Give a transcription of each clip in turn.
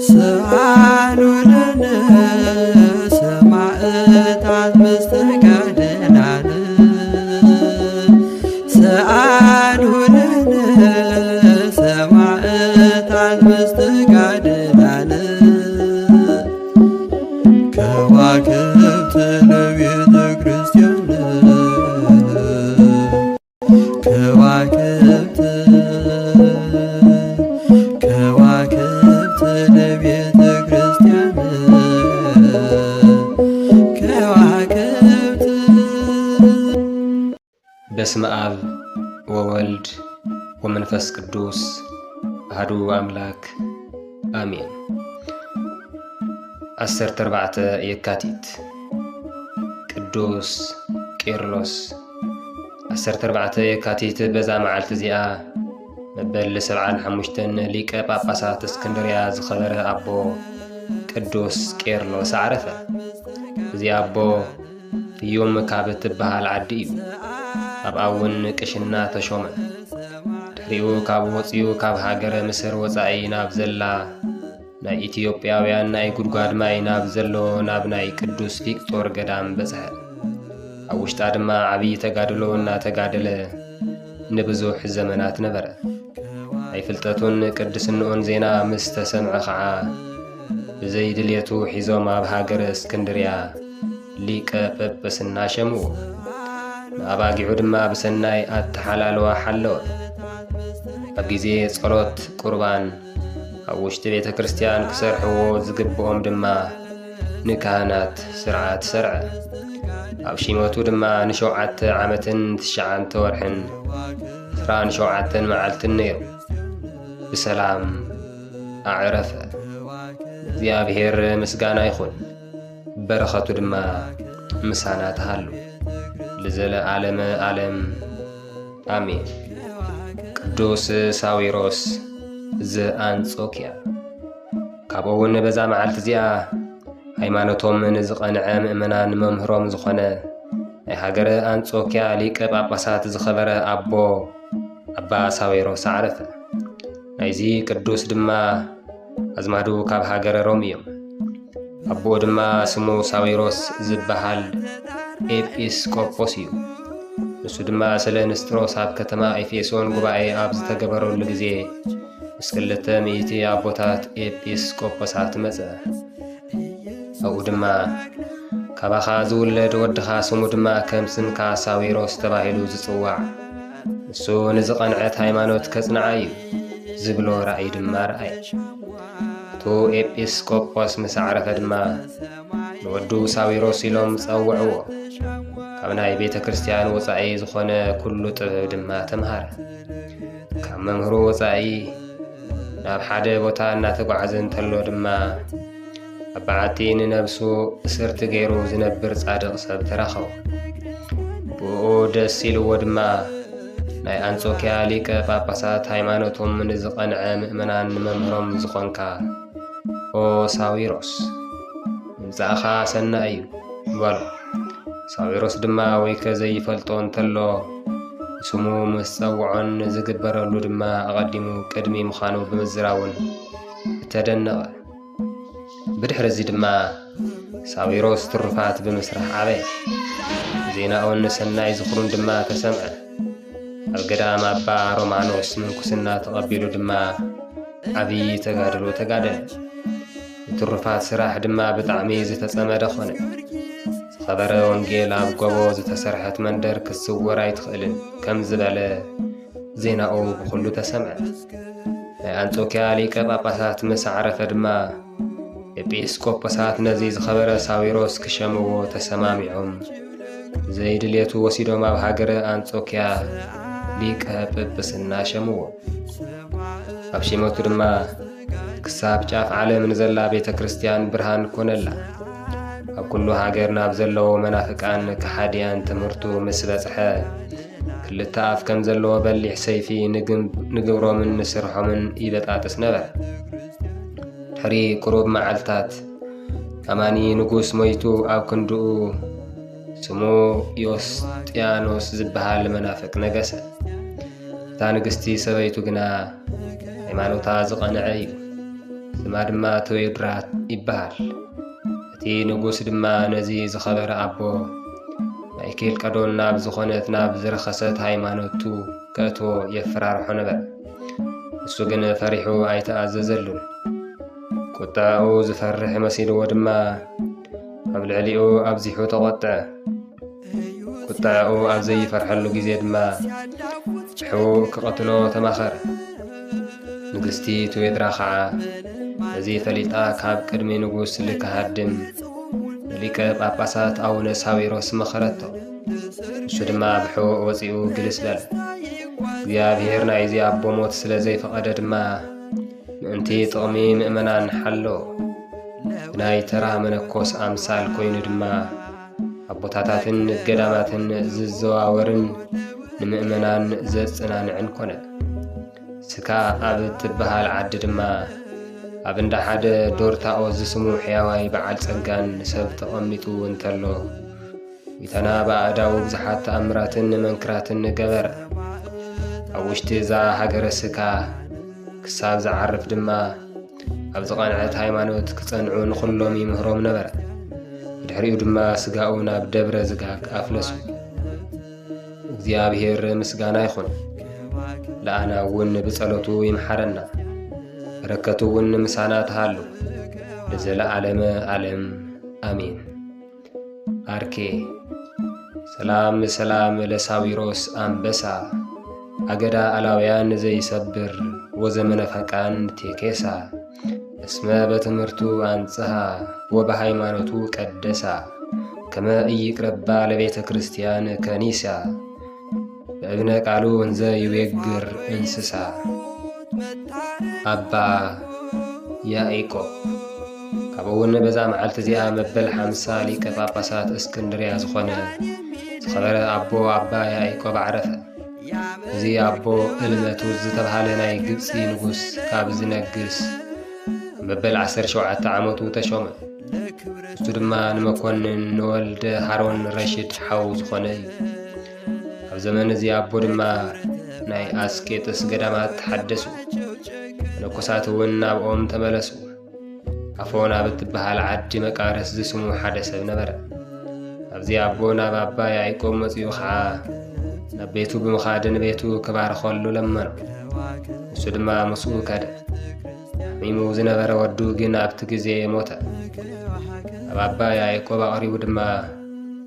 ሰኣሉ ለነ ሰማዕታት መስተጋድላነ፣ ሰኣሉ ለነ ሰማዕታት መስተጋድላነ፣ ከዋክብት ለቤተ ክርስቲያን። ከዋክብት፣ ከዋክብት ለቤተ ክርስቲያን፣ ከዋክብት። በስመ አብ ወወልድ ወመንፈስ ቅዱስ አሐዱ አምላክ አሜን። ዓሰርተ ኣርባዕተ የካቲት፣ ቅዱስ ቄርሎስ። ዓሰርተ ኣርባዕተ የካቲት፣ በዛ መዓልቲ እዚኣ መበል ሰብዓን ሓሙሽተን ሊቀ ጳጳሳት እስክንድርያ ዝኸበረ ኣቦ ቅዱስ ቄርሎስ ኣዕረፈ። እዚ ኣቦ ፍዩም ካብ እትበሃል ዓዲ እዩ። ኣብኣ እውን ቅሽና ተሾመ። ድሕሪኡ ካብ ወፂኡ፣ ካብ ሃገረ ምስር ወፃኢ ናብ ዘላ ናይ ኢትዮጵያውያን ናይ ጉድጓድ ማይ ናብ ዘሎ ናብ ናይ ቅዱስ ፊቅጦር ገዳም በጽሐ። ኣብ ውሽጣ ድማ ዓብዪ ተጋድሎ እናተጋደለ ንብዙሕ ዘመናት ነበረ። ናይ ፍልጠቱን ቅድስንኡን ዜና ምስ ተሰምዐ ኸዓ፣ ብዘይ ድልየቱ ሒዞም ኣብ ሃገረ እስክንድርያ ሊቀ ጵጵስና ሸምዎ። ንኣባጊዑ ድማ ብሰናይ ኣተሓላልዋ ሓለወ። ኣብ ግዜ ጸሎት ቁርባን ኣብ ውሽጢ ቤተ ክርስቲያን ክሰርሕዎ ዝግብኦም ድማ ንካህናት ስርዓት ሰርዐ። ኣብ ሺመቱ ድማ ንሸውዓተ ዓመትን ትሽዓተ ወርሕን ዕስራን ሸውዓተን መዓልትን ነይሩ። ብሰላም ኣዕረፈ። እግዚኣብሔር ምስጋና ይኹን፣ በረኸቱ ድማ ምሳና ትሃሉ ለዘለዓለመ ዓለም ኣሜን። ቅዱስ ሳዊሮስ ዘኣንጾኪያ። ካብኡ እውን በዛ መዓልቲ እዚኣ ሃይማኖቶም ንዝቐንዐ ምእመናን መምህሮም ዝኾነ ናይ ሃገረ ኣንጾኪያ ሊቀ ጳጳሳት ዝኸበረ ኣቦ ኣባ ሳዊሮስ ኣዕረፈ። ናይዚ ቅዱስ ድማ ኣዝማዱ ካብ ሃገረ ሮም እዮም። ኣቦኡ ድማ ስሙ ሳዊሮስ ዝበሃል ኤጲስቆጶስ እዩ። ንሱ ድማ ስለ ንስጥሮስ ኣብ ከተማ ኤፌሶን ጉባኤ ኣብ ዝተገበረሉ ግዜ፣ ምስ ክልተ ሚእቲ ኣቦታት ኤጲስቆጶሳት መጸ። ኣብኡ ድማ፣ "ካባኻ ዝውለድ ወድኻ ስሙ ድማ ከም ስምካ ሳዊሮስ ተባሂሉ ዝጽዋዕ፣ ንሱ ንዝቐንዐት ሃይማኖት ከጽንዓ እዩ" ዝብሎ ራእይ ድማ ረኣየ። እቱ ኤጲስቆጶስ ምስ ኣዕረፈ ድማ፣ ንወዱ ሳዊሮስ ኢሎም ጸውዕዎ። ካብ ናይ ቤተ ክርስቲያን ወጻኢ ዝኾነ ኩሉ ጥበብ ድማ ተምሃረ። ካብ መምህሩ ወጻኢ ናብ ሓደ ቦታ እናተጓዓዘ እንተሎ ድማ፣ ኣብ በዓቲ ንነብሱ እስርቲ ገይሩ ዝነብር ጻድቕ ሰብ ተራኸቦ። ብኡ ደስ ኢልዎ ድማ፣ "ናይ ኣንጾኪያ ሊቀ ጳጳሳት ሃይማኖቶም ንዝቐንዐ ምእመናን መምህሮም ዝኾንካ፣ ኦ ሳዊሮስ፣ ምምጻእኻ ሰናይ እዩ" በሎ። ሳዊሮስ ድማ ወይከ ዘይፈልጦ እንተሎ፣ ስሙ ምስ ጸውዖን ንዝግበረሉ ድማ ኣቐዲሙ ቅድሚ ምዃኑ ብምዝራቡን እተደነቐ። ብድሕሪ እዚ ድማ ሳዊሮስ ትሩፋት ብምስራሕ ዓበየ። ዜናኡን ሰናይ ዝኽሩን ድማ ተሰምዐ። ኣብ ገዳም ኣባ ሮማኖስ ምንኩስና ተቐቢሉ ድማ ዓብዪ ተጋድሎ ተጋደለ። ንትሩፋት ስራሕ ድማ ብጣዕሚ ዝተጸመደ ኾነ። ዝኸበረ ወንጌል ኣብ ጎቦ ዝተሰርሐት መንደር ክትስወር ኣይትኽእልን ከም ዝበለ ዜናኡ ብኹሉ ተሰምዐ። ናይ ኣንጾኪያ ሊቀ ጳጳሳት ምስ ዓረፈ ድማ፣ ኤጲስቆጶሳት ነዚ ዝኸበረ ሳዊሮስ ክሸምዎ ተሰማሚዖም፣ ዘይድልየቱ ወሲዶም ኣብ ሃገረ ኣንጾኪያ ሊቀ ጵጵስና ሸምዎ። ኣብ ሽመቱ ድማ፣ "ክሳብ ጫፍ ዓለም ንዘላ ቤተ ክርስቲያን ብርሃን ኮነላ። ኣብ ኩሉ ሃገር ናብ ዘለዉ መናፍቃን ከሓድያን ትምህርቱ ምስ በጽሐ፣ ክልተ ኣፍ ከም ዘለዎ በሊሕ ሰይፊ ንግም-፣ ንግብሮምን ንስርሖምን ይበጣጥስ ነበረ። ድሕሪ ቁሩብ መዓልታት፣ ኣማኒ ንጉስ ሞይቱ ኣብ ክንድኡ ስሙ ዮስጥያኖስ ዝበሃል መናፍቅ ነገሰ። እታ ንግስቲ ሰበይቱ ግና ሃይማኖታ ዝቐንዐ እዩ። ስመ ድማ ተዌድራ ይበሃል። እቲ ንጉስ ድማ ነዚ ዝኸበረ ኣቦ ናይ ኬልቀዶን ናብ ዝኾነት ናብ ዝረኸሰት ሃይማኖቱ ከእትዎ የፈራርሖ ነበር። እሱ ግን ፈሪሑ ኣይተኣዘዘሉን። ቁጣኡ ዝፈርሕ መሲልዎ ድማ ኣብ ልዕሊኡ ኣብዚሑ ተቖጥዐ። ቁጣኡ ኣብ ዘይፈርሐሉ ግዜ ድማ ብሕቡእ ክቐትሎ ተማኸረ። ንግስቲ ትዌድራ ኸዓ እዚ ፈሊጣ ካብ ቅድሚ ንጉስ ልክሃድም ንሊቀ ጳጳሳት ኣቡነ ሳዊሮስ መኸረቶ። እሱ ድማ ብሕቡእ ወፂኡ ግልስ በለ። እግዚኣብሔር ናይዚ ኣቦ ሞት ስለ ዘይፈቐደ ድማ ምእንቲ ጥቕሚ ምእመናን ሓሎ። ብናይ ተራ መነኮስ ኣምሳል ኮይኑ ድማ ኣብ ቦታታትን ገዳማትን ዝዘዋወርን ንምእመናን ዘጽናንዕን ኮነ። ስካ ኣብ እትበሃል ዓዲ ድማ ኣብ እንዳ ሓደ ዶርታኦ ዝስሙ ሕያዋይ በዓል ጸጋን ሰብ ተቐሚጡ እንተሎ፣ ዊታና ብኣእዳዉ ብዙሓት ተኣምራትን መንክራትን ገበረ። ኣብ ውሽጢ እዛ ሃገረ ስካ ክሳብ ዝዓርፍ ድማ ኣብ ዝቐንዐት ሃይማኖት ክጸንዑ ንኹሎም ይምህሮም ነበረ። ብድሕሪኡ ድማ ስጋኡ ናብ ደብረ ዝጋግ ኣፍለሱ። እግዚኣብሔር ምስጋና ይኹን። ለኣና እውን ብጸሎቱ ይምሓረና። በረከቱ እውን ምሳና ትሃሉ። ለዘለዓለመ ዓለም ኣሜን። ኣርኬ። ሰላም ሰላም ለሳዊሮስ ኣንበሳ፣ ኣገዳ ኣላውያን ዘይሰብር፣ ወዘመነ ፈቃን ቴኬሳ፣ እስመ በትምህርቱ ኣንጽሃ፣ ወበሃይማኖቱ ቀደሳ፣ ከመ ኢይቅረባ ለቤተ ክርስቲያን ከኒሳ፣ በእብነ ቃሉ እንዘ ይቤግር እንስሳ። ኣባ ያዕቆብ። ካብኡ እውን በዛ መዓልቲ እዚኣ መበል ሓምሳ ሊቀ ጳጳሳት እስክንድርያ ዝኾነ ዝኸበረ ኣቦ ኣባ ያዕቆብ ዓረፈ። እዚ ኣቦ እልመቱ ዝተብሃለ ናይ ግብፂ ንጉስ ካብ ዝነግስ መበል ዓሰርተ ሸውዓተ ዓመቱ ተሾመ። እሱ ድማ ንመኮንን ንወልደ ሃሮን ረሽድ ሓው ዝኾነ እዩ። ኣብ ዘመን እዚ ኣቦ ድማ ናይ ኣስቄጥስ ገዳማት ተሓደሱ። መነኮሳት እውን ናብኦም ተመለሱ። ኣፎ ናብ እትበሃል ዓዲ መቃርስ ዝስሙ ሓደ ሰብ ነበረ። ኣብዚ ኣቦ ናብ ኣባ ያዕቆብ መጺኡ ኸዓ ናብ ቤቱ ብምኻድ ንቤቱ ክባርኸሉ ለመኖ። ንሱ ድማ ምስኡ ከደ። ሓሚሙ ዝነበረ ወዱ ግን ኣብቲ ግዜ ሞተ። ኣብ ኣባ ያዕቆብ ኣቕሪቡ ድማ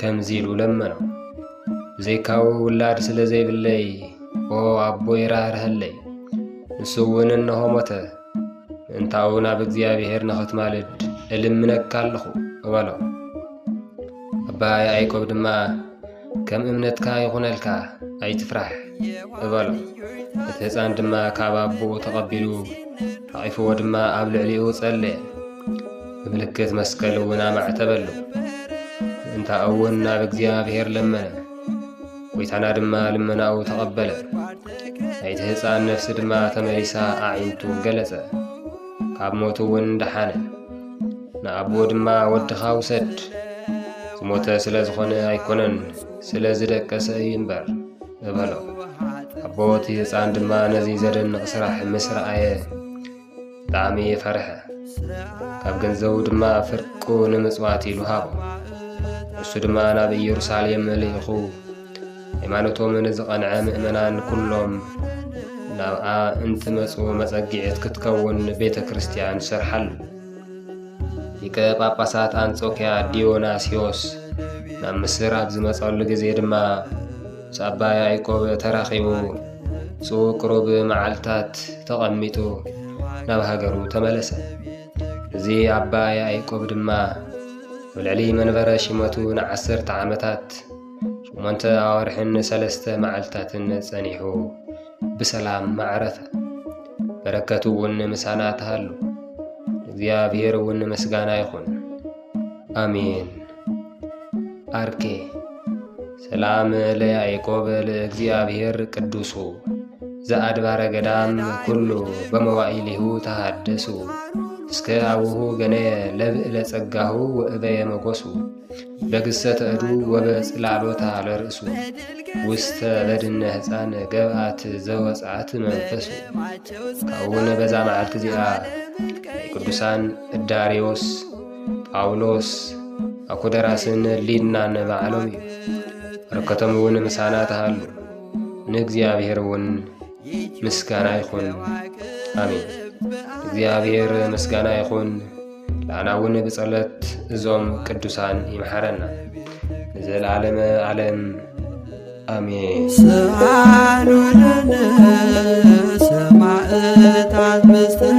ከምዚ ኢሉ ለመኖ። ብዘይካኡ ውላድ ስለ ዘይብለይ፣ ኦ ኣቦይ ራህርሀለይ። ንሱ እውን እንሆ ሞተ። ምእንታኡ ናብ እግዚኣብሔር ንኽትማልድ እልምነካ ኣለኹ፣ እበሎ። ኣባ ያዕቆብ ድማ ከም እምነትካ ይኹነልካ፣ ኣይትፍራሕ፣ እበሎ። እቲ ህፃን ድማ ካብ ኣቦኡ ተቐቢሉ ሓቒፍዎ ድማ ኣብ ልዕሊኡ ጸለየ። ብምልክት መስቀል እውን ኣማዕተበሉ። ምእንታኡ እውን ናብ እግዚኣብሔር ለመነ። ጐይታና ድማ ልመናኡ ተቐበለ። ናይቲ ህፃን ነፍሲ ድማ ተመሊሳ ኣዒንቱ ገለጸ። ካብ ሞቱ እውን ደሓነ። ንኣቦ ድማ ወድኻ ውሰድ፣ ዝሞተ ስለ ዝኾነ ኣይኮነን፣ ስለ ዝደቀሰ እዩ እምበር፣ እበሎ። ኣቦ እቲ ህፃን ድማ ነዚ ዘደንቕ ስራሕ ምስ ረኣየ ብጣዕሚ ፈርሐ። ካብ ገንዘቡ ድማ ፍርቁ ንምጽዋት ኢሉ ሃቦ። እሱ ድማ ናብ ኢየሩሳሌም ልኢኹ፣ ሃይማኖቶም ንዝቐንዐ ምእመናን ኩሎም ናብኣ እንትመጹ መጸጊዕት ክትከውን ቤተ ክርስቲያን ሰርሓሉ። ሊቀ ጳጳሳት ኣንጾኪያ ዲዮናስዮስ ናብ ምስር ኣብ ዝመጸሉ ግዜ ድማ ምስ ኣባ ያዕቆብ ተራኺቡ፣ ምስኡ ቅሩብ መዓልታት ተቐሚጡ ናብ ሃገሩ ተመለሰ። እዚ ኣባ ያዕቆብ ድማ ኣብ ልዕሊ መንበረ ሽመቱ ንዓሰርተ ዓመታት ሸሞንተ ኣዋርሕን ሰለስተ መዓልታትን ጸኒሑ ብሰላም መዓረፈ። በረከቱ እውን ምሳና ትሃሉ። እግዚኣብሔር እውን ምስጋና ይኹን። ኣሜን። ኣርኬ። ሰላም ለያዕቆብ ለእግዚኣብሔር ቅዱሱ፣ ዘአድባረ ገዳም ኩሉ በመዋዕሊሁ ተሃደሱ። እስከ አቡሁ ገነየ ለብእለ ጸጋሁ ወእበየ መጎሱ። በግሰተ እዱ ወበጽላሎታ ለርእሱ። ውስተ በድነ ሕፃን ገብአት ዘወፅአት መንፈሱ። ካብኡን በዛ መዓልቲ እዚኣ ናይ ቅዱሳን ዳርዮስ፣ ጳውሎስ፣ ኣኮደራስን ሊናን ባዕሎም እዩ። በረከቶም እውን ምሳና ተሃሉ። ንእግዚኣብሔር እውን ምስጋና ይኹን። ኣሜን። እግዚኣብሔር ምስጋና ይኹን። ንዓና እውን ብጸሎት እዞም ቅዱሳን ይምሓረና ንዘለዓለመ ዓለም። ኣሜን። ሰኣሉ ለነ ሰማዕታት ምስጢር